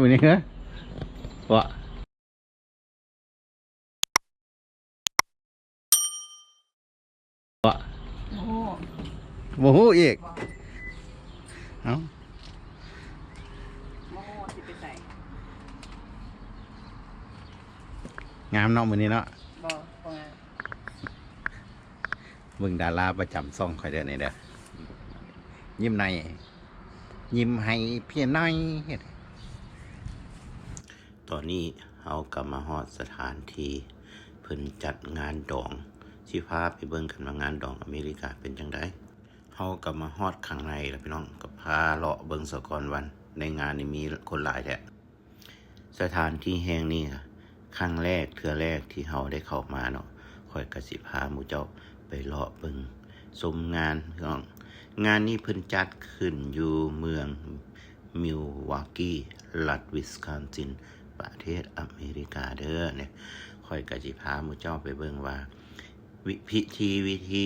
ມື້ນີ້ ຮະ ວະ ວະ ໂອ້ໂຫ ບໍ່ຮູ້ອີກ ເອົ້າ ບໍ່ຮູ້ວ່າຊິໄປໃສ ງາມເນາະ ມື້ນີ້ເນາະ ບໍ່ ບໍ່ງາມ. ເບິ່ງດາລາປະຈຳຊ່ອງຂ້ອຍເດີນີ້ເດີ ຍິ້ມໃນ ຍິ້ມໃຫ້ພຽງໜ້ອຍ. ຕອນນີ້ເຮົາກໍມາຮອດສະຖານທີ່ເພິ່ນຈັດງານດອງ ຊິພາໄປເບິ່ງກັນວ່າງານດອງອາເມລິກາເປັນຈັ່ງໃດ. ເຮົາກໍມາຮອດຂ້າງໃນແລ້ວ ພີ່ນ້ອງ ກໍພາເລາະເບິ່ງສາກ່ອນວ່າໃນງານນີ້ມີຄົນຫຼາຍແທ້. ສະຖານທີ່ແຫ່ງນີ້ ຄັ້ງແລກ ເທື່ອແລກທີ່ເຮົາໄດ້ເຂົ້າມາເນາະ ຂ້ອຍກໍຊິພາໝູ່ເຈົ້າໄປເລາະເບິ່ງຊົມງານ ພີ່ນ້ອງ. ງານນີ້ເພິ່ນຈັດຂຶ້ນຢູ່ເມືອງມິວວາກີ ລັດວິສຄອນຊິນ ປະເທດອາເມລິກາເດີ. ນີ້ ຂ້ອຍກໍຊິພາໝູ່ເຈົ້າໄປເບິ່ງວ່າ ວິ ພິທີ ວິທີ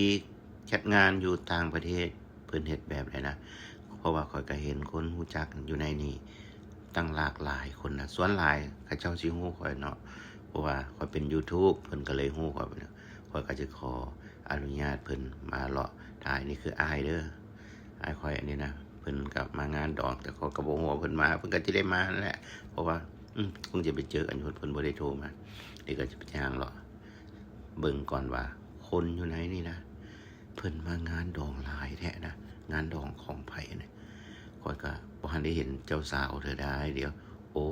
ຈັດງານຢູ່ຕ່າງປະເທດ ເພິ່ນເຮັດແບບໃດນະ ເພາະວ່າຂ້ອຍກໍເຫັນຄົນຮູ້ຈັກຢູ່ໃນນີ້ຕັ້ງຫຼາກຫຼາຍຄົນນະ. ສ່ວນຫຼາຍເຂົາເຈົ້າຊິຮູ້ຂ້ອຍເນາະ ເພາະວ່າຂ້ອຍເປັນຢູທູບ ເພິ່ນກໍເລີຍຮູ້ຂ້ອຍ. ຂ້ອຍກໍຈະຂໍອະນຸຍາດເພິ່ນມາເລາະຖ່າຍ. ນີ້ຄືອ້າຍເດີ ອ້າຍຂ້ອຍອັນນີ້ນະ ເພິ່ນກໍມາງານດອງ ແຕ່ຂ້ອຍກໍບໍ່ຮູ້ວ່າເພິ່ນມາ ເພິ່ນກໍຊິໄດ້ມາຫັ້ນແຫຼະ ເພາະວ່າ ອືມ ຄົງຈະໄປເຈີກັນຢູ່ ເພິ່ນບໍ່ໄດ້ໂທມາ. ນີ້ກໍຈະໄປຍ່າງເລາະ ເບິ່ງກ່ອນວ່າຄົນຢູ່ໃນນີ້ນະ ເພິ່ນມາງານດອງຫຼາຍແທ້ນະ ງານດອງຂອງໃຜນະ. ຂ້ອຍກະບໍ່ທັນໄດ້ເຫັນເຈົ້າສາວເທື່ອໃດ. ດຽວ ໂອ້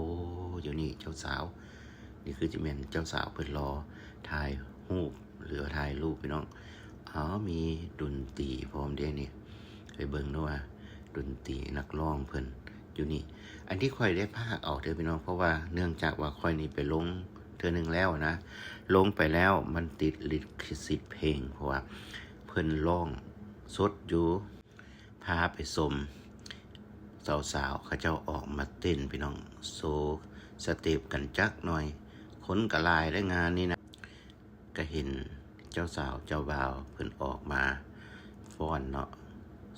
ຢູ່ນີ້ເຈົ້າສາວ ນີ້ຄືຊິແມ່ນເຈົ້າສາວ ເພິ່ນລໍຖ່າຍຮູບ ຫຼືວ່າຖ່າຍຮູບ ພີ່ນ້ອງ. ອ້າວ ມີດົນຕີພ້ອມເດ້ນີ້ ໄປເບິ່ງດູວ່າດົນຕີນັກຮ້ອງເພິ່ນຢູ່ນີ້. ອັນທີ່ຂ້ອຍໄດ້ພາກເອົາເດີພີ່ນ້ອງ ເພາະວ່າເນື່ອງຈາກວ່າຂ້ອຍນີ້ໄປລົງເທື່ອໜຶ່ງແລ້ວນະ ລົງໄປແລ້ວມັນຕິດລິຂະສິດເພງ ເພາະວ່າເພິ່ນຮ້ອງສົດຢູ່. ພາໄປຊົມສາວໆ ເຂົາເຈົ້າອອກມາເຕັ້ນ ພີ່ນ້ອງ ໂຊສະເຕັບກັນຈັກໜ່ອຍ. ຄົນກໍຫຼາຍໃນງານນີ້ນະ. ກະເຫັນເຈົ້າສາວເຈົ້າບ່າວເພິ່ນອອກມາຟ້ອນເນາະ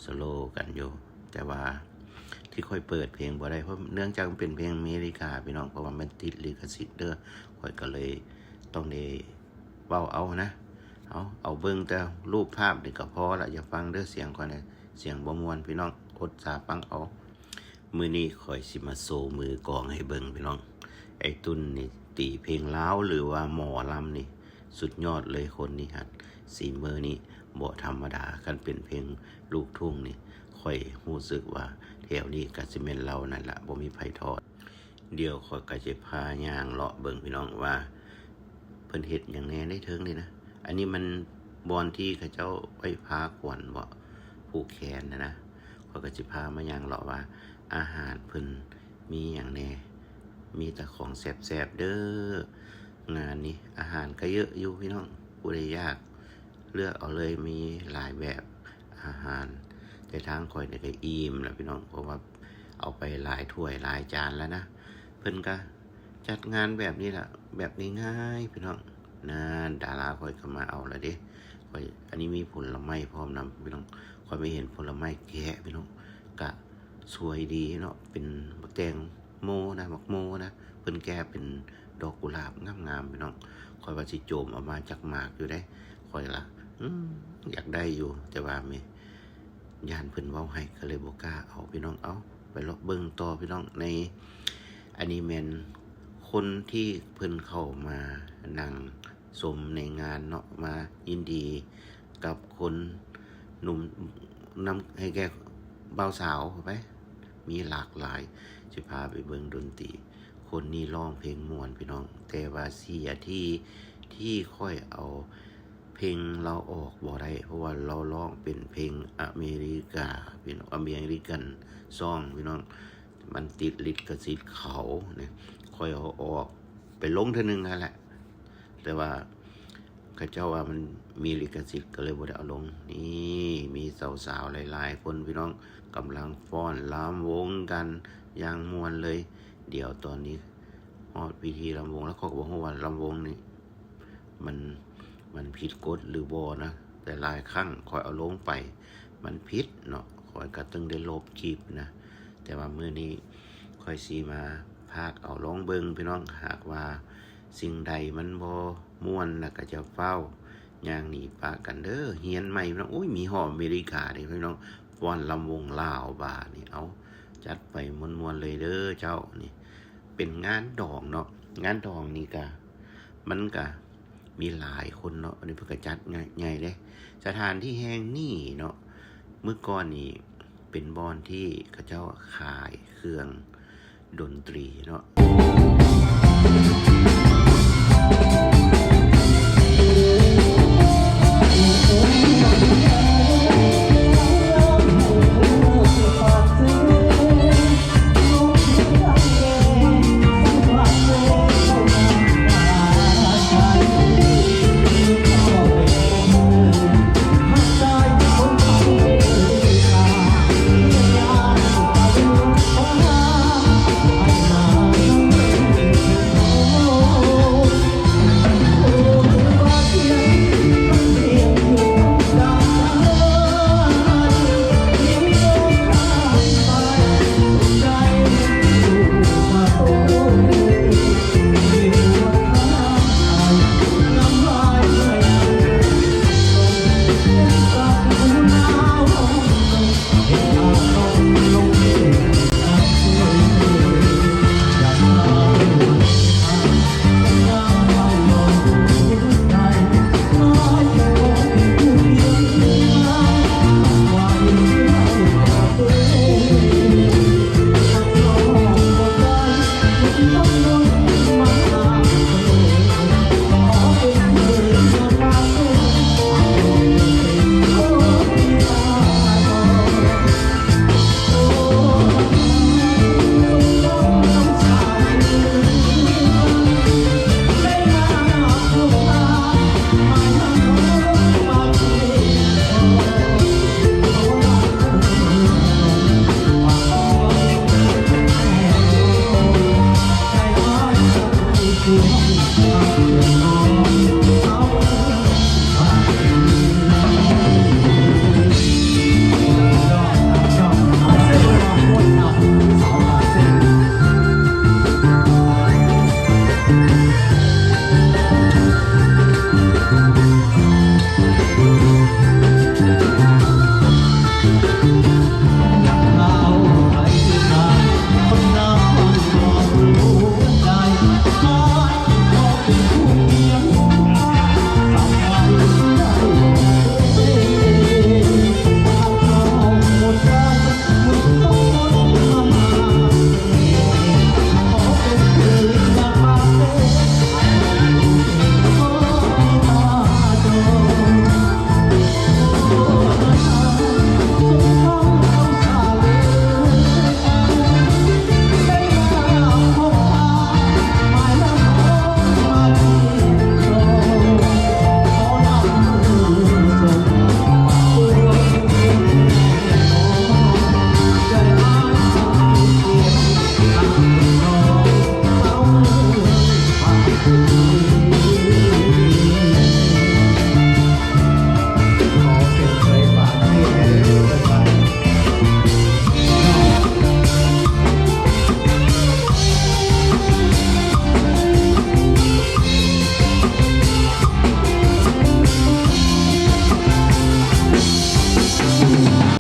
ສະໂລກັນຢູ່. ແຕ່ວ່າທີ່ຂ້ອຍເປີດເພງບໍ່ໄດ້ ເພາະເນື່ອງຈາກມັນເປັນເພງອາເມລິກາ ພີ່ນ້ອງ ເພາະວ່າມັນຕິດລິຂະສິດເດີ ຂ້ອຍກໍເລີຍຕ້ອງໄດ້ເວົ້າເອົານະ. ເອົາ ເອົາເບິ່ງແຕ່ຮູບພາບນີ້ກໍພໍລະ ຢ່າຟັງເດີສຽງຂ້ອຍນະ ສຽງບໍ່ມ່ວນ ພີ່ນ້ອງ ອົດສາຟັງເອົາ. ມື້ນີ້ຂ້ອຍຊິມາໂຊມືກອງໃຫ້ເບິ່ງ ພີ່ນ້ອງ. ໄອ້ຕຸນນີ້ຕີເພງລາວ ຫຼືວ່າໝໍລຳນີ້ສຸດຍອດເລີຍ. ຄົນນີ້ຫັ້ນ ສີມືນີ້ບໍ່ທຳມະດາ. ຄັນເປັນເພງລູກທຸ່ງນີ້ ຂ້ອຍຮູ້ສຶກວ່າແຖວນີ້ກໍຊິແມ່ນລາວນັ້ນລະ ບໍ່ມີໃຜທອດ. ດຽວຂ້ອຍກໍຊິພາຍ່າງເລາະເບິ່ງ ພີ່ນ້ອງ ວ່າເພິ່ນເຮັດຫຍັງແດ່ໃນເທິງນີ້ນະ. ອັນນີ້ມັນບ່ອນທີ່ເຂົາເຈົ້າໄວ້ພາຂວັນບໍ ຜູກແຂນນະນະ. ຂ້ອຍກໍຊິພາມາຍ່າງເລາະວ່າອາຫານເພິ່ນມີຫຍັງແດ່. ມີແຕ່ຂອງແຊບໆເດີ ງານນີ້. ອາຫານກໍເຍອະຢູ່ ພີ່ນ້ອງ ຜູ້ໃດຢາກເລືອກເອົາເລີຍ ມີຫຼາຍແບບອາຫານ. ແຕ່ທາງຂ້ອຍນີ້ກໍອີ່ມແລ້ວ ພີ່ນ້ອງ ເພາະວ່າເອົາໄປຫຼາຍຖ້ວຍຫຼາຍຈານແລ້ວນະ. ເພິ່ນກໍ ຈັດງານແບບນີ້ລະ ແບບງ່າຍໆ ພີ່ນ້ອງ. ນັ້ນ ດາລາຂ້ອຍກໍມາເອົາລະເດ້. ຂ້ອຍ ອັນນີ້ມີຜົນລະໄມ້ພ້ອມນຳ ພີ່ນ້ອງ. ຂ້ອຍໄປເຫັນຜົນລະໄມ້ແກະ ພີ່ນ້ອງ ກະສວຍດີເນາະ ເປັນບັກແຕງໂມນະ ບັກໂມນະ ເພິ່ນແກະເປັນດອກກຸຫຼາບງາມໆ ພີ່ນ້ອງ. ຂ້ອຍວ່າຊິໂຈມເອົາມາຈັກໝາກຢູ່ເດ້ ຂ້ອຍລະ ອືມ ຢາກໄດ້ຢູ່ ແຕ່ວ່າແມ່ ຢ້ານເພິ່ນເວົ້າໃຫ້ ກໍເລີຍບໍ່ກ້າເອົາ ພີ່ນ້ອງ. ເອົາ ໄປເລາະເບິ່ງຕໍ່ ພີ່ນ້ອງ. ໃນ ອັນນີ້ແມ່ນຄົນທີ່ເພິ່ນເຂົ້າມານັ່ງຊົມໃນງານເນາະ ມາຍິນດີກັບຄົນໜຸ່ມ ນຳໃຫ້ແກ່ບ່າວສາວເຂົ້າໄປ ມີຫຼາກຫຼາຍ. ຊິພາໄປເບິ່ງດົນຕີ. ຄົນນີ້ຮ້ອງເພງມ່ວນ ພີ່ນ້ອງ ແຕ່ວ່າເສຍທີ່ ທີ່ຂ້ອຍເອົາ ເພງລາວອອກບໍ່ໄດ້ ເພາະວ່າລາວຮ້ອງເປັນເພງອາເມລິກາ ເປັນອາເມລິກັນຊອງ ພີ່ນ້ອງ ມັນຕິດລິຂະສິດເຂົານະ. ຂ້ອຍເອົາອອກໄປລົງເທື່ອໜຶ່ງຫັ້ນແຫຼະ ແຕ່ວ່າເຂົາເຈົ້າວ່າມັນມີລິຂະສິດ ກໍເລີຍບໍ່ໄດ້ເອົາລົງ. ນີ້ ມີສາວໆຫຼາຍໆຄົນ ພີ່ນ້ອງ ກຳລັງຟ້ອນລຳວົງກັນຢ່າງມ່ວນເລີຍ. ດຽວຕອນນີ້ຮອດພິທີລຳວົງແລ້ວ ຂ້ອຍກໍບໍ່ຮູ້ວ່າລຳວົງນີ້ ມັນ ມັນຜິດກົດຫຼືບໍ່ນະ ແຕ່ຫຼາຍຄັ້ງຂ້ອຍເອົາລົງໄປ ມັນຜິດເນາະ ຂ້ອຍກໍຈຶ່ງໄດ້ລົບຄລິບນະ. ແຕ່ວ່າມື້ນີ້ຂ້ອຍຊິມາພ ພາກເອົາລອງເບິ່ງພີ່ນ້ອງ. ຫາກວ່າສິ່ງໃດມັນບໍ່ມ່ວນລະກະຢ່າຟ້າວຍ່າງໜີປະກັນເດີ. ຮຽນໃໝ່ພີ່ນ້ອງ. ໂອ້ຍ ມີຮອດອາເມລິກາເດ້ພີ່ນ້ອງ ຟ້ອນລຳວົງລາວບາດນີ້. ເອົາ ຈັດໄປມ່ວນໆເລີຍເດີເຈົ້າ. ນີ້ເປັນງານດອງເນາະ. ງານດອງນີ້ກະ ມັນກະ ມີຫຼາຍຄົນເນາະ. ອັນນີ້ເພິ່ນກະຈັດໃຫຍ່ເດ້. ສະຖານທີ່ແຫ່ງນີ້ເນາະ ເມື່ອກ່ອນນີ້ເປັນບ່ອນທີ່ເຂົາເຈົ້າຂາຍເຄື່ອງດົນຕີເນາະ.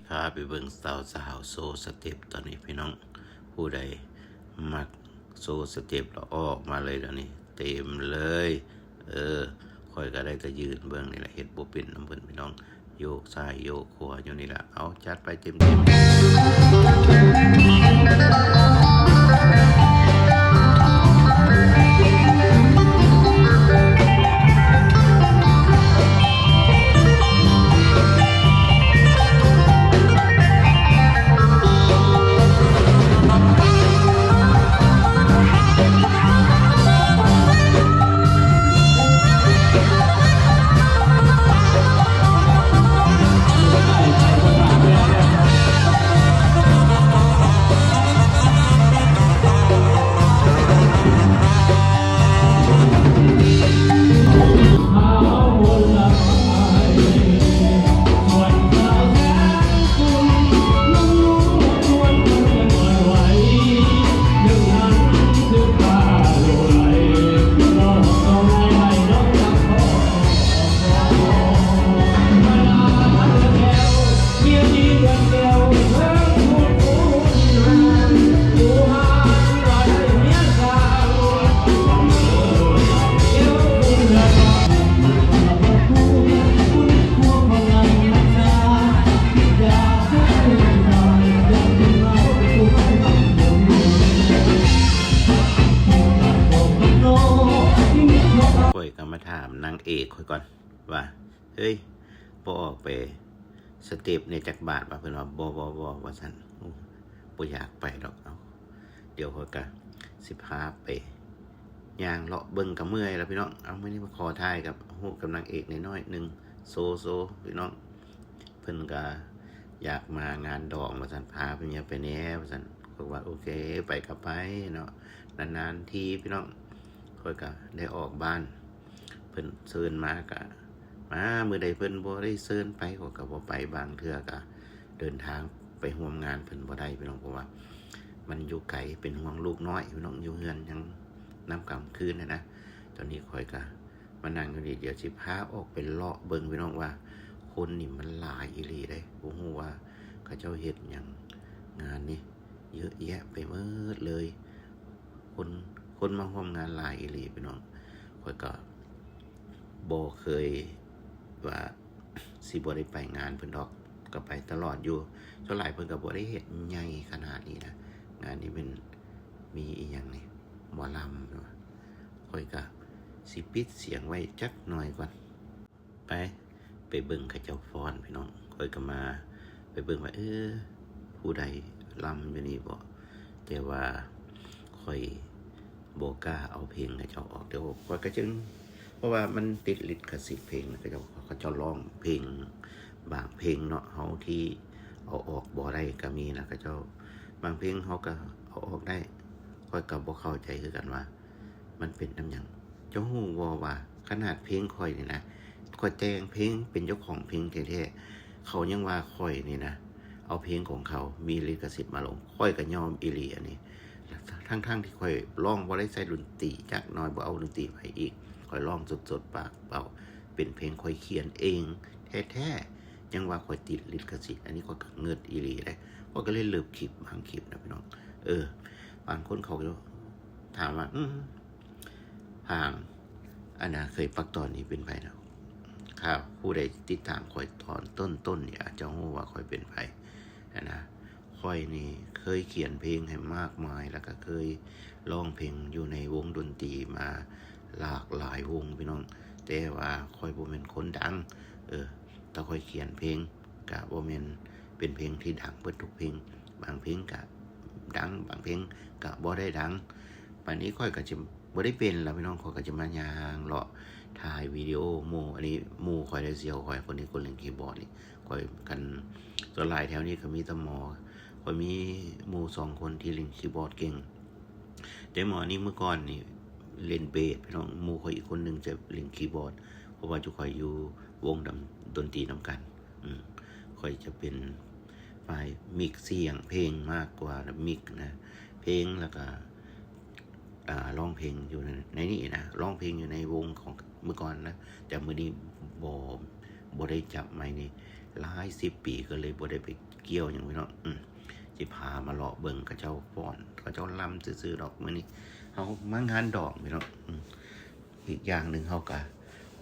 ພາໄປເບິ່ງສາວໆໂຊສະເຕັບຕອນນີ້ພີ່ນ້ອງ. ຜູ້ໃດມັກໂຊສະເຕັບລະອອກມາເລີຍດຽວນີ້ ເຕັມເລີຍ. ເອີ ຂ້ອຍກະໄດ້ແຕ່ຢືນເບິ່ງນີ້ແຫຼະ ເຮັດບໍ່ເປັນນຳເພິ່ນພີ່ນ້ອງ. ໂຍກຊ້າຍໂຍກຂວາຢູ່ນີ້ລະ. ເອົາ ຈັດໄປເຕັມໆ. ເ ຂ້ອຍກໍມາຖາມນາງເອກຂ້ອຍກ່ອນວ່າ ເຮີ້ຍ ບໍ່ອອກໄປສະເຕັບແດ່ຈັກບາດວະ? ເພິ່ນວ່າ ບໍ່ໆໆ ວ່າຊັ້ນ. ໂອ້ ບໍ່ຢາກໄປດອກ. ເອົາ ດຽວຂ້ອຍກະຊິພາໄປຍ່າງເລາະເບິ່ງ ກະເມື່ອຍລະພີ່ນ້ອງ. ເອົາ ມື້ນີ້ມາຂໍຖ່າຍກັບ ຮູບກັບນາງເອກໜ້ອຍໜຶ່ງ ໂຊໆ ພີ່ນ້ອງ. ເພິ່ນກະຢາກມາງານດອງວ່າຊັ້ນ ພາເມຍໄປແດ່ວ່າຊັ້ນ. ຂ້ອຍວ່າ ໂອເຄ ໄປກະໄປເນາະ ນານໆທີພີ່ນ້ອງ ຂ້ອຍກະໄດ້ອອກບ້ານ. ເພິ່ນເຊີນມາກະມາ ມື້ໃດເພິ່ນບໍ່ໄດ້ເຊີນໄປ ຂ້ອຍກະບໍ່ໄປ. ບາງເທື່ອກະເດີນທາງໄປຮ່ວມງານເພິ່ນບໍ່ໄດ້ພີ່ນ້ອງ ເພາະວ່າມັນຢູ່ໄກ ເປັນຫ່ວງລູກນ້ອຍພີ່ນ້ອງ ຢູ່ເຮືອນຍັງນຳກາງຄືນຫັ້ນນະ. ຕອນນີ້ຂ້ອຍກະ ມານັ່ງຢູ່ນີ້ ດຽວຊິພາອອກໄປເລາະເບິ່ງພີ່ນ້ອງວ່າ ຄົນນີ້ມັນຫຼາຍອີ່ຫຼີເດ້. ບໍ່ຮູ້ວ່າເຂົາເຈົ້າເຮັດຫຍັງ ງານນີ້ເຍອະແຍະໄປໝົດເລີຍ. ຄົນ ຄົນມາຮ່ວມງານຫຼາຍອີ່ຫຼີພີ່ນ້ອງ. ຂ້ອຍກໍບໍ່ເຄີຍວ່າຊິບໍ່ໄດ້ໄປງານເພິ່ນດອກ ກໍໄປຕະຫຼອດຢູ່. ສ່ວນຫຼາຍເພິ່ນກໍບໍ່ໄດ້ເຮັດໃຫຍ່ຂະໜາດນີ້ນະ. ງານນີ້ແມ່ນມີອີ່ຫຍັງນີ້ ໝໍລຳ. ຂ້ອຍກະຊິປິດສຽງໄວ້ຈັກໜ້ອຍກ່ອນ. ໄປ ໄປເບິ່ງເຂົາເຈົ້າຟ້ອນພີ່ນ້ອງ. ຂ້ອຍກໍມາໄປເບິ່ງວ່າ ເອີ ຜູ້ໃດລຳຢູ່ນີ້ບໍ? ແຕ່ວ່າຂ້ອຍບໍ່ກ້າເອົາເພງເຂົາເຈົ້າອອກເດີ້. ຂ້ອຍກໍຈຶ່ງ ເພາະວ່າມັນຕິດລິຂະສິດເພງ ເຂົາເຈົ້າ ເຂົາເຈົ້າຮ້ອງເພງບາງເພງເນາະ ເຮົາທີ່ເອົາອອກບໍ່ໄດ້ກໍມີນະ. ເຂົາເຈົ້າ ບາງເພງເຮົາກໍເອົາອອກໄດ້. ຂ້ອຍກໍບໍ່ເຂົ້າໃຈຄືກັນວ່າ ມັນເປັນນຳຫຍັງ? ເຈົ້າຮູ້ບໍ່ວ່າຂະໜາດເພງຂ້ອຍນີ້ນະ ຂ້ອຍແຕ່ງເພງ ເປັນເຈົ້າຂອງເພງແທ້ໆ ເຂົາຍັງວ່າຂ້ອຍນີ້ນະ ເອົາເພງຂອງເຂົາມີລິຂະສິດມາລົງ. ຂ້ອຍກໍຍອມອີ່ຫຼີອັນນີ້ ທັງໆທີ່ຂ້ອຍຮ້ອງບໍ່ໄດ້ໃສ່ດົນຕີຈັກໜ້ອຍ ບໍ່ເອົາດົນຕີໃຜອີກ ຂ້ອຍຮ້ອງສົດໆປາກເປົ່າ ເປັນເພງຂ້ອຍຂຽນເອງແທ້ໆ ຍັງວ່າຂ້ອຍຕິດລິຂະສິດ. ອັນນີ້ຂ້ອຍກໍງຶດອີ່ຫຼີເດ້. ຂ້ອຍກໍເລີຍລຶບຄລິບບາງຄລິບນະພີ່ນ້ອງ. ເອີ ບາງຄົນເຂົາກໍຖາມວ່າ ອືມ ພາງ ອັນນ່າ ເຄີຍປັກຕອນນີ້ເປັນໃຜນະ? ຖ້າຜູ້ໃດຕິດຕາມຂ້ອຍຕອນຕົ້ນໆນີ້ ອາດຈະຮູ້ວ່າຂ້ອຍເປັນໃຜຫັ້ນນະ. ຂ້ອຍນີ້ເຄີຍຂຽນເພງໃຫ້ມາກມາຍ ແລ້ວກໍເຄີຍຮ້ອງເພງຢູ່ໃນວົງດົນຕີມາຫຼາກຫຼາຍວົງພີ່ນ້ອງ ແຕ່ວ່າຂ້ອຍບໍ່ແມ່ນຄົນດັງ. ເອີ ຖ້າຂ້ອຍຂຽນເພງກະບໍ່ແມ່ນເປັນເພງທີ່ດັງເບິດທຸກເພງ ບາງເພງກະດັງ ບາງເພງກະບໍ່ໄດ້ດັງປານນີ້. ຂ້ອຍກໍຈະ ບໍ່ໄດ້ເປັນລະພີ່ນ້ອງ ຂ້ອຍກໍຈະມາຍ່າງເລາະຖ່າຍວິດີໂອໝູ່. ອັນນີ້ໝູ່ຂ້ອຍເດ້ ສ່ຽວຂ້ອຍ ຄົນນີ້ຄົນຫຼິ້ນຄີບອດນີ້ ຂ້ອຍ ຄັນສ່ວນຫຼາຍແຖວນີ້ກໍມີແຕ່ໝໍ. ຂ້ອຍມີໝູ່ສອງຄົນທີ່ຫຼິ້ນຄີບອດເກັ່ງ ແຕ່ໝໍນີ້ເມື່ອກ່ອນນີ້ຫຼິ້ນເບສພີ່ນ້ອງ ໝູ່ຂ້ອຍອີກຄົນໜຶ່ງຈະຫຼິ້ນຄີບອດ ເພາະວ່າຈຸຂ້ອຍຢູ່ວົງດຳ ດົນຕີນຳກັນ. ອືມ ຂ້ອຍຈະເປັນຝ່າຍມິກສຽງເພງມາກກວ່າ ມິກນະ ເພງ ແລ້ວກະ ອ່າ ຮ້ອງເພງຢູ່ໃນ ໃນນີ້ນະ ຮ້ອງເພງຢູ່ໃນວົງຂອງເມື່ອກ່ອນນະ. ແຕ່ມື້ນີ້ບໍ່ ບໍ່ໄດ້ຈັບໄມນີ້ຫຼາຍສິບປີ ກໍເລີຍບໍ່ໄດ້ໄປກ່ຽວຫຍັງພີ່ນ້ອງ. ອືມ ຊິພາມາເລາະເບິ່ງເຂົາເຈົ້າຟ້ອນ ເຂົາເຈົ້າລຳຊື່ໆດອກ. ມື້ນີ້ເຮົາມາງານດອງພີ່ນ້ອງ. ອືມ ອີກຢ່າງໜຶ່ງ ເຮົາກະ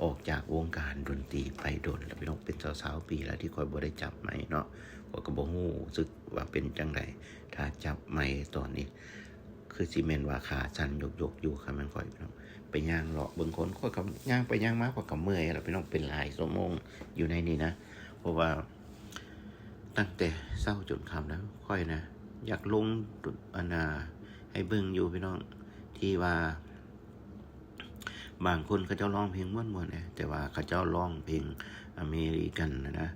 ອອກຈາກວົງການດົນຕີໄປດົນແລ້ວພີ່ນ້ອງ ເປັນຊາວໆປີແລ້ວທີ່ຂ້ອຍບໍ່ໄດ້ຈັບໄມເນາະ. ຂ້ອຍກໍບໍ່ຮູ້ສຶກວ່າເປັນຈັ່ງໃດ ຖ້າຈັບໄມຕອນນີ້ ຄືຊິແມ່ນວ່າຂາສັ່ນຍົກໆຢູ່. ຄັນແມ່ນຂ້ອຍພີ່ນ້ອງ ໄປຍ່າງເລາະເບິ່ງຄົນ ຂ້ອຍກໍຍ່າງໄປຍ່າງມາ ຂ້ອຍກໍເມື່ອຍແລ້ວພີ່ນ້ອງ ເປັນຫຼາຍຊົ່ວໂມງຢູ່ໃນນີ້ນະ. ເພາະວ່າຕັ້ງແຕ່ເຊົ້າຈົນຄ່ຳແລ້ວ ຂ້ອຍນະຢາກລົງ ອັນນ່າ ໃຫ້ເບິ່ງຢູ່ພີ່ນ້ອງ ທີ່ວ່າ ບາງຄົນເຂົາເຈົ້າຮ້ອງເພງມ່ວນໆເດ້ ແຕ່ວ່າເຂົາເຈົ້າຮ້ອງເພງອາເມລິກັນນະ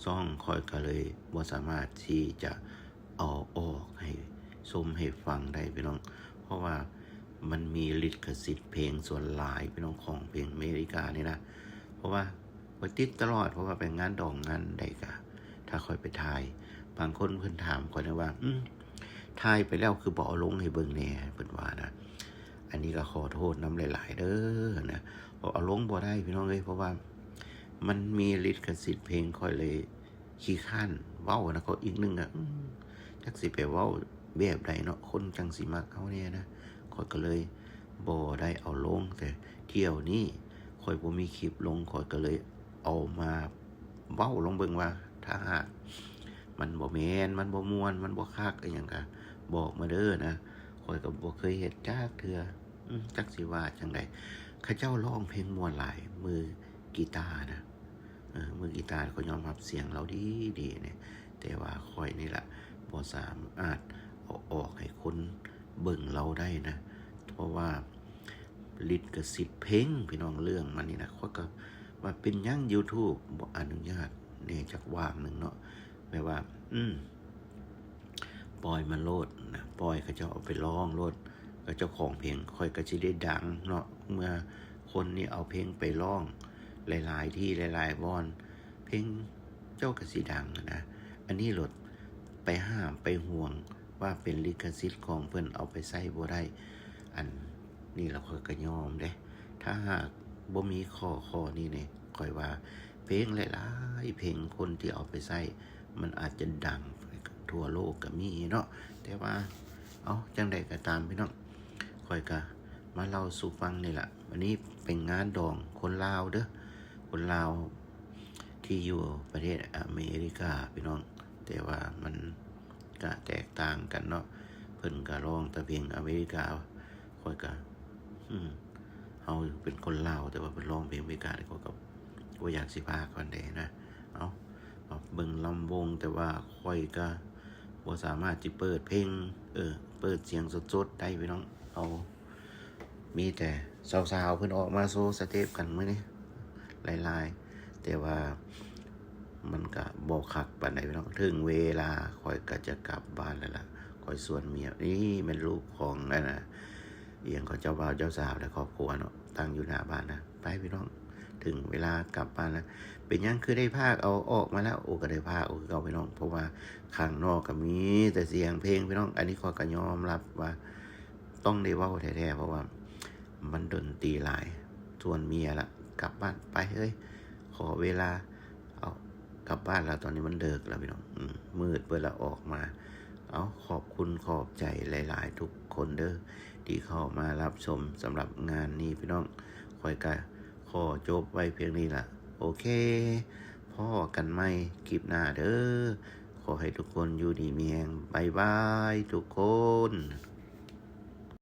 ຊ່ອງຂ້ອຍກໍເລີຍບໍ່ສາມາດທີ່ຈະເອົາອອກໃຫ້ຊົມໃຫ້ຟັງໄດ້ພີ່ນ້ອງ ເພາະວ່າມັນມີລິຂະສິດເພງສ່ວນຫຼາຍພີ່ນ້ອງ ຂອງເພງອາເມລິການີ້ນະ. ເພາະວ່າ ຂ້ອຍຕິດຕະຫຼອດ ເພາະວ່າໄປງານດອງງານໃດກະ ຖ້າຂ້ອຍໄປຖ່າຍ ບາງຄົນເພິ່ນຖາມຂ້ອຍນະວ່າ ອືມ ຖ່າຍໄປແລ້ວຄືບໍ່ເອົາລົງໃຫ້ເບິ່ງແດ່ ເພິ່ນວ່ານະ. ອັນນີ້ກໍຂໍໂທດນຳຫຼາຍໆເດີນະ ເພາະເອົາລົງບໍ່ໄດ້ພີ່ນ້ອງເອີຍ ເພາະວ່າມັນມີລິຂະສິດເພງ ຂ້ອຍເລີຍຂີ້ຄ້ານເວົ້ານະ. ກໍອີກໜຶ່ງກໍ ອືມ ຈັກຊິໄປເວົ້າແບບໃດເນາະ ຄົນຈັ່ງຊິມັກເຮົາແດ່ນະ ຂ້ອຍກໍເລີຍບໍ່ໄດ້ເອົາລົງ. ແຕ່ຖ້ຽວນີ້ຂ້ອຍບໍ່ມີຄລິບລົງ ຂ້ອຍກໍເລີຍ ເອົາມາເວົ້າລອງເບິ່ງວ່າ ຖ້າຫາກມັນບໍ່ແມ່ນ ມັນບໍ່ມ່ວນ ມັນບໍ່ຄັກອີ່ຫຍັງກະບອກມາເດີນະ. ຂ້ອຍກໍບໍ່ເຄີຍເຮັດຈັກເທື່ອ ອືມ ຈັກຊິວ່າຈັ່ງໃດ ເຂົາເຈົ້າຮ້ອງເພງມ່ວນຫຼາຍ ມືກີຕານະ ເອີ ມືກີຕາກໍຍອມຮັບສຽງລາວດີໆນີ້ ແຕ່ວ່າຂ້ອຍນີ້ລະບໍ່ສາມາດເອົາອອກໃຫ້ຄົນເບິ່ງລາວໄດ້ນະ ເພາະວ່າລິຂະສິດເພງ ພີ່ນ້ອງ ເລື່ອງມັນນີ້ນະ ຂ້ອຍກໍວ່າເປັນຫຍັງ YouTube ບໍ່ອະນຸຍາດແດ່ຈັກຫວ່າງໜຶ່ງເນາະ ແບບວ່າ ອືມ ປ່ອຍມັນໂລດນະ ປ່ອຍເຂົາເຈົ້າເອົາໄປຮ້ອງໂລດ ເຂົາເຈົ້າຂອງເພງ ຂ້ອຍກໍຊິໄດ້ດັງເນາະ ເມື່ອຄົນນີ້ເອົາເພງໄປຮ້ອງຫຼາຍໆທີ່ຫຼາຍໆບ່ອນ ເພງເຈົ້າກໍຊິດັງນະ ອັນນີ້ໂລດ ໄປຫ້າມໄປຫ່ວງວ່າເປັນລິຂະສິດຂອງເພິ່ນ ເອົາໄປໃຊ້ບໍ່ໄດ້ ອັນນີ້ລະຂ້ອຍກໍຍອມເດ້ ຖ້າຫາກບໍ່ມີຂໍ້ ຂໍ້ນີ້ນີ້ ຂ້ອຍວ່າເພງຫຼາຍໆເພງ ຄົນທີ່ເອົາໄປໃຊ້ ມັນອາດຈະດັງທົ່ວໂລກກໍມີເນາະ ແຕ່ວ່າ ເອົາ ຈັ່ງໃດກໍຕາມ ພີ່ນ້ອງ ຂ້ອຍກໍມາເລົ່າສູ່ຟັງນີ້ລະ ອັນນີ້ເປັນງານດອງຄົນລາວເດີ ຄົນລາວທີ່ຢູ່ປະເທດອາເມລິກາ ພີ່ນ້ອງ ແຕ່ວ່າມັນກະແຕກຕ່າງກັນເນາະ ເພິ່ນກະຮ້ອງແຕ່ເພງອາເມລິກາ ຂ້ອຍກະ ອືມ ເຮົາເປັນຄົນລາວ ແຕ່ວ່າເພິ່ນຮ້ອງເພງອາເມລິກາ ຂ້ອຍກໍບໍ່ຢາກຊິພາກປານໃດນະ ເອົາ ມາເບິ່ງລຳວົງ ແຕ່ວ່າຂ້ອຍກໍບໍ່ສາມາດຊິເປີດເພງ ເອີ ເປີດສຽງສົດໆໄດ້ ພີ່ນ້ອງ ເອົາ ມີແຕ່ສາວໆເພິ່ນອອກມາໂຊສະເຕັບກັນມື້ນີ້ຫຼາຍໆ ແຕ່ວ່າມັນກະບໍ່ຄັກປານໃດ ພີ່ນ້ອງ ເຖິງເວລາຂ້ອຍກໍຈະກັບບ້ານແລ້ວລະ ຂ້ອຍຊວນເມຍ ນີ້ແມ່ນຮູບຂອງອັນນະ ອີ່ຫຍັງ ຂອງເຈົ້າບ່າວເຈົ້າສາວ ແລະ ຄອບຄົວເນາະ ຕັ້ງຢູ່ໜ້າບ້ານນະ ໄປ ພີ່ນ້ອງ ເຖິງເວລາກັບບ້ານນະ ເປັນຫຍັງຄືໄດ້ພາກເອົາອອກມາແລ້ວ ໂອ ກໍໄດ້ພາກເອົາຄືເກົ່າ ພີ່ນ້ອງ ເພາະວ່າຂ້າງນອກກໍມີແຕ່ສຽງເພງ ພີ່ນ້ອງ ອັນນີ້ຂ້ອຍກໍຍອມຮັບວ່າ ຕ້ອງໄດ້ເວົ້າແທ້ໆ ເພາະວ່າມັນດົນຕີຫຼາຍ ຊວນເມຍລະ ກັບບ້ານໄປເຮີ້ຍ ຂໍເວລາ ເອົາ ກັບບ້ານລະ ຕອນນີ້ມັນເດິກລະ ພີ່ນ້ອງ ອືມ ມືດເບີດລະ ອອກມາ ເອົາ ຂອບຄຸນຂອບໃຈຫຼາຍໆທຸກຄົນເດີ ທີ່ເຂົ້າມາຮັບຊົມສຳລັບງານນີ້ ພີ່ນ້ອງ ຂ້ອຍກະຂໍຈົບໄວ້ພຽງນີ້ລະ ໂອເຄ ພໍ້ກັນໃໝ່ຄລິບໜ້າເດີ ຂໍໃຫ້ທຸກຄົນຢູ່ດີມີແຮງ ບາຍບາຍທຸກຄົນ.